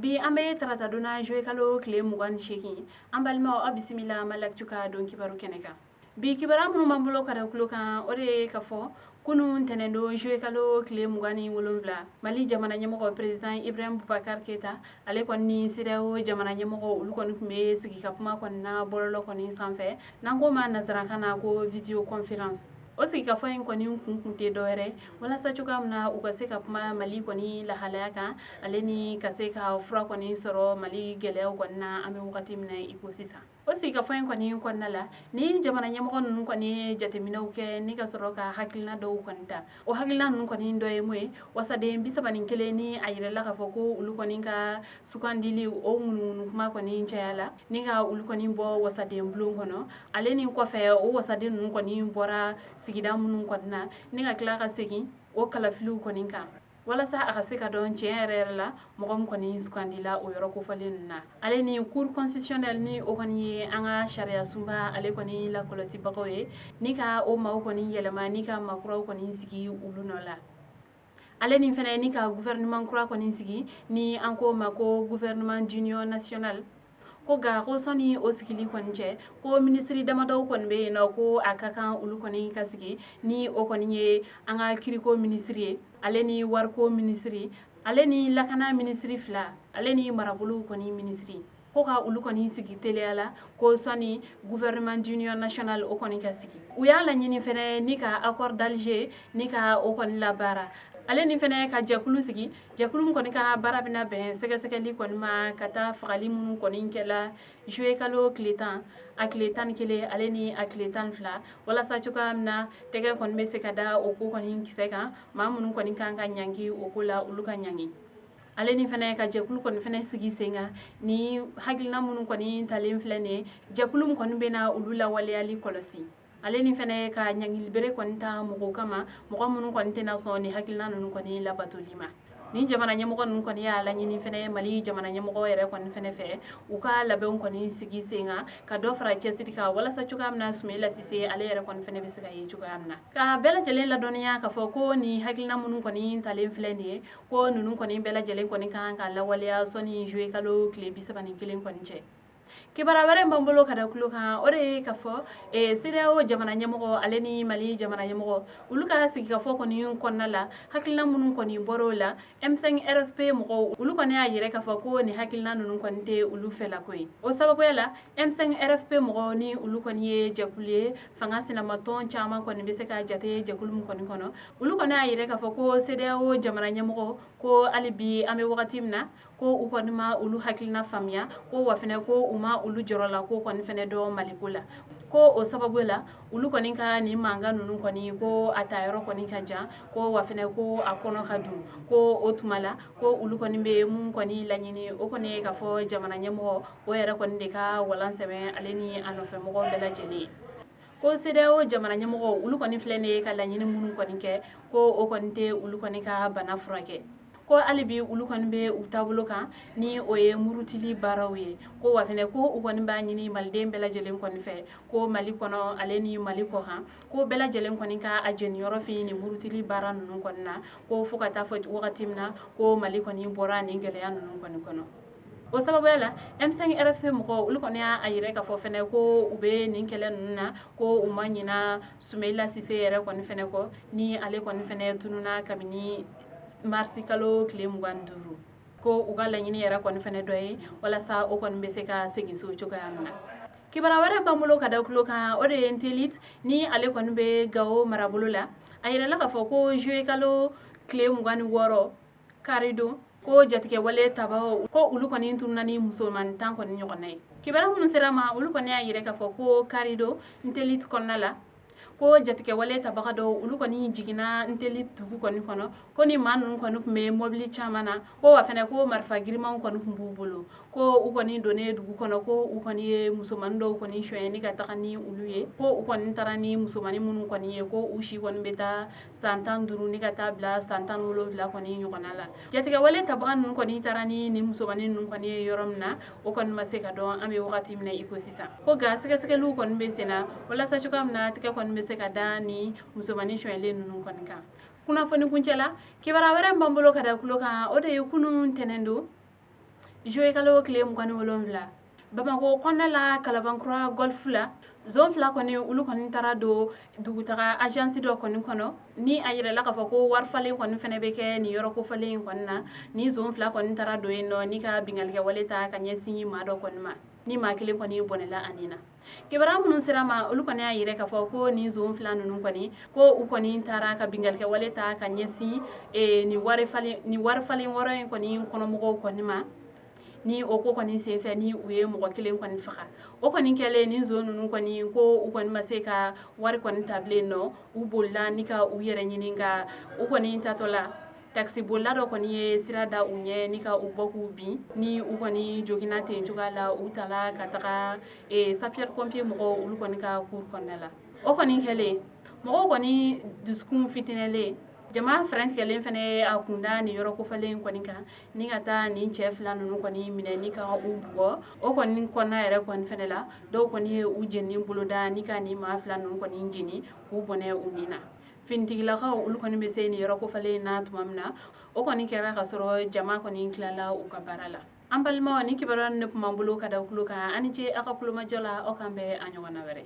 Bi an bɛ tarata don na, juillet kalo tile 28. An balimaw, aw bisimila Mali Actu ka don kibaru kɛnɛ kan. Bi kibaruya minnu b'an bolo ka da tulo kan, o de ye ka fɔ kunun ntɛnɛndon, juillet kalo tile 27, Mali jamana ɲɛmɔgɔ, président Ibrahim Boubacar Keita, ale kɔni ni CEDEAO jamana ɲɛmɔgɔ, olu kɔni tun bɛ sigi ka kuma kɔni na bɔlɔlɔ kɔni sanfɛ, n'an ko ma nansarakan na ko visioconférence. O sigikafɔ in kɔni kun tɛ dɔwɛrɛ, walasa cogoya min na u ka se ka kuma Mali kɔni lahalaya kan, ale ni ka se ka fura kɔni sɔrɔ Mali gɛlɛyaw kɔni na an bɛ wagati min na i ko sisan. O sigikafɔ in kɔni kɔnɔna la, ni jamana ɲɛmɔgɔ ninnu kɔni ye jateminɛw kɛ ni ka sɔrɔ ka hakilina dɔw kɔni ta. O hakilina ninnu kɔni dɔ ye mun ye? Wasaden 31, ni a yirala k'a fɔ ko olu kɔni ka sugandili, o ŋunuŋunu kuma kɔni caya la ni ka olu kɔni bɔ wasaden bulon kɔnɔ, ale ni kɔfɛ o wasaden ninnu kɔni bɔra sigida minnu kɔni na, ni ka tila ka segin o kalafiliw kɔni kan, walasa a ka se ka dɔn tiɲɛ yɛrɛ yɛrɛ la mɔgɔ min kɔni sugandila o yɔrɔ kofɔlen ninnu na. Ale ni Cour constitutionnelle, ni o kɔni ye an ka sariya sunba ale kɔni lakɔlɔsibagaw ye, ni ka o maaw kɔni yɛlɛma ni ka maakuraw kɔni sigi olu nɔ la, ale ni fɛnɛ ni ka gouvernement kura kɔni sigi, ni an ko ma ko gouvernement d'union nationale. Ko nka ko sɔnni o sigili kɔni cɛ, ko minisiri damadɔw kɔni bɛ yen nɔ, ko a ka kan olu kɔni ka sigi, ni o kɔni ye an ka kiriko minisiri ye, ale ni wariko minisiri, ale ni lakana minisiri fila, ale ni marabolow kɔni minisiri, ko ka olu kɔni sigi teliya la, ko sɔnni gouvernement d'union nationale o kɔni ka sigi. U y'a laɲini fɛnɛ ni ka accord d'Alger, ni ka o kɔni labaara, ale ni fɛnɛ ka jɛkulu sigi, jɛkulu min kɔni ka baara bɛna bɛn sɛgɛsɛgɛli kɔni ma ka taa fagali minnu kɔni kɛla juillet kalo tile 10, a tile 11, ale ni a tile 12, walasa cogoya min na tɛgɛ kɔni bɛ se ka da o ko kɔni kisɛ kan, maa minnu kɔni kan ka ɲangi o ko la, olu ka ɲangi. Ale ni fɛnɛ ka jɛkulu kɔni fɛnɛ sigi sen kan, ni hakilina minnu kɔni talen filɛ nin ye, jɛkulu min kɔni bɛna olu lawaleyali kɔlɔsi, ale ni fɛnɛ ka ɲangilibere kɔni ta mɔgɔw kama, mɔgɔ minnu kɔni tɛna sɔn ni hakilina ninnu kɔni labatoli ma. Ni jamana ɲɛmɔgɔ ninnu kɔni y'a laɲini fɛnɛ Mali jamana ɲɛmɔgɔ yɛrɛ kɔni fɛnɛ fɛ, u ka labɛnw kɔni sigi sen kan, ka dɔ fara cɛsiri kan, walasa cogoya min na Soumaïla Cissé ale yɛrɛ kɔni fɛnɛ bɛ se ka ye cogoya min na. Ka bɛɛ lajɛlen ladɔnniya k'a fɔ ko ni hakilina minnu kɔni talen filɛ nin ye, ko ninnu kɔni bɛɛ lajɛlen kɔni kan ka lawaleya sɔnni juillet kalo tile 31 kɔni cɛ. Kibaruya wɛrɛ b'an bolo ka da tulo kan, o de ye ka fɔ CEDEAO jamana ɲɛmɔgɔ, ale ni Mali jamana ɲɛmɔgɔ, olu ka sigikafɔ kɔni kɔnɔna la, hakilina minnu kɔni bɔra o la, M5 RFP mɔgɔw, olu kɔni y'a yira k'a fɔ ko nin hakilina ninnu kɔni tɛ olu fɛlako ye. O sababuya la, M5 RFP mɔgɔw, ni olu kɔni ye jɛkulu ye, fanga sinamatɔn caman kɔni bɛ se ka jate jɛkulu min kɔni kɔnɔ, olu kɔni y'a yira k'a fɔ ko CEDEAO jamana ɲɛmɔgɔ, ko hali bi an bɛ wagati min na, ko u kɔni ma olu hakilina faamuya, ko wa fɛnɛ ko u ma olu jɔrɔ la ko kɔni fɛnɛ dɔn Maliko la. Ko o sababu la, olu kɔni ka nin mankan ninnu kɔni, ko a ta yɔrɔ kɔni ka jan, ko wa fɛnɛ ko a kɔnɔ ka dun. Ko o tuma la, ko olu kɔni bɛ mun kɔni laɲini, o kɔni ye k'a fɔ jamana ɲɛmɔgɔ o yɛrɛ kɔni de ka walan sɛmɛ, ale ni a nɔfɛmɔgɔw bɛɛ lajɛlen, ko CEDEAO jamana ɲɛmɔgɔ, olu kɔni filɛ nin ye ka laɲini minnu kɔni kɛ, ko o kɔni tɛ olu kɔni ka bana furakɛ, ko hali bi olu kɔni bɛ u taabolo kan, ni o ye murutili baaraw ye. Ko wa fɛnɛ ko u kɔni b'a ɲini maliden bɛɛ lajɛlen kɔni fɛ, ko Mali kɔnɔ ale ni Mali kɔ kan, ko bɛɛ lajɛlen kɔni ka a jeniyɔrɔ fin nin murutili baara ninnu kɔni na, ko fo ka taa fɔ wagati min na ko Mali kɔni bɔra nin gɛlɛya ninnu kɔni kɔnɔ. O sababuya la, M5 RFP mɔgɔw, olu kɔni y'a yira k'a fɔ fɛnɛ ko u bɛ nin kɛlɛ ninnu na, ko u ma ɲina Soumaïla Cissé yɛrɛ kɔni fɛnɛ kɔ, ni ale kɔni fɛnɛ tununa kabini marisi kalo tile 25, ko u ka laɲini yɛrɛ kɔni fɛnɛ dɔ ye walasa o kɔni bɛ se ka segin so cogoya min na. Kibaruya wɛrɛ b'an bolo ka da tulo kan, o de ye Ntelit, ni ale kɔni bɛ Gawo marabolo la. A yirala k'a fɔ ko juillet kalo tile 26, karidon, ko jatigɛwale tabagaw, ko olu kɔni tununa ni musomanin 10 kɔni ɲɔgɔnna ye. Kibaruya minnu sera ma, olu kɔni y'a yira k'a fɔ ko karidon, Ntelit kɔnɔna la, ko jatigɛwale tabaga dɔw, olu kɔni jiginna Ntelit dugu kɔni kɔnɔ, ko ni maa ninnu kɔni tun bɛ mɔbili caman na, ko wa fɛnɛ ko marifa girimanw kɔni tun b'u bolo, ko u kɔni donnen dugu kɔnɔ, ko u kɔni ye musomanin dɔw kɔni sonyɛ ni ka taga ni olu ye. Ko u kɔni taara ni musomanin minnu kɔni ye, ko u si kɔni bɛ taa san 15 ni ka taa bila san 17 kɔni ɲɔgɔnna la. Jatigɛwale tabaga ninnu kɔni taara ni nin musomanin ninnu kɔni ye yɔrɔ min na, o kɔni ma se ka dɔn an bɛ wagati min na i ko sisan. Ko nka sɛgɛsɛgɛliw kɔni bɛ sen na, walasa cogoya min na tɛgɛ kɔni bɛ se ka da ni musomanin sonyɛlen ninnu kɔni kan. Kunnafoni kuncɛ la, kibaruya wɛrɛ b'an bolo ka da tulo kan, o de ye kunun ntɛnɛn don. Juillet kalo tile 27, Bamakɔ kɔnɔna la, Kalabankura Golf la, zon fila kɔni, olu kɔni taara don dugutaga agence dɔ kɔni kɔnɔ, ni a yirala k'a fɔ ko wari falen kɔni fɛnɛ bɛ kɛ nin yɔrɔ kofɔlen in kɔni na. Ni zon fila kɔni taara don yen nɔ ni ka binkannikɛwale ta ka ɲɛsin maa dɔ kɔni ma, ni maa kelen kɔni bɔnɛla a ni na. Kibaruya minnu sera ma, olu kɔni y'a yira k'a fɔ ko nin zon fila ninnu kɔni, ko u kɔni taara ka binkannikɛwale ta ka ɲɛsin nin wari falen wɔrɔ in kɔni kɔnɔmɔgɔw kɔni ma. Ni o ko kɔni senfɛ, ni u ye mɔgɔ kelen kɔni faga. O kɔni kɛlen, ni zon ninnu kɔni, ko u kɔni ma se ka wari kɔni ta bilen nɔ, u bolila ni ka u yɛrɛ ɲini. Ka u kɔni tatɔ la, takisi bolila dɔ kɔni ye sira da u ɲɛ ni ka u bɔ k'u bin. Ni u kɔni joginna ten cogoya la, u tala ka taga sapeur pompier mɔgɔw, olu kɔni ka cour kɔnɔna la. O kɔni kɛlen, mɔgɔw kɔni dusukun fitinɛlen, jama fɛrɛn tigɛlen fɛnɛ ye a kunda nin yɔrɔ kofɔlen kɔni kan ni ka taa nin cɛ fila ninnu kɔni minɛ ni ka u bugɔ. O kɔni kɔnɔna yɛrɛ kɔni fɛnɛ la, dɔw kɔni ye u jenini boloda ni ka nin maa fila ninnu kɔni jeni k'u bɔnɛ u ni na. Finitigilakaw, olu kɔni bɛ se nin yɔrɔ kofɔlen na tuma min na, o kɔni kɛra ka sɔrɔ jama kɔni tilala u ka baara la. An balimaw, ni kibaruya ne tun b'an bolo ka da kulo kan. An ni ce aw ka kulomajɔ la. Aw kan bɛn a ɲɔgɔnna wɛrɛ.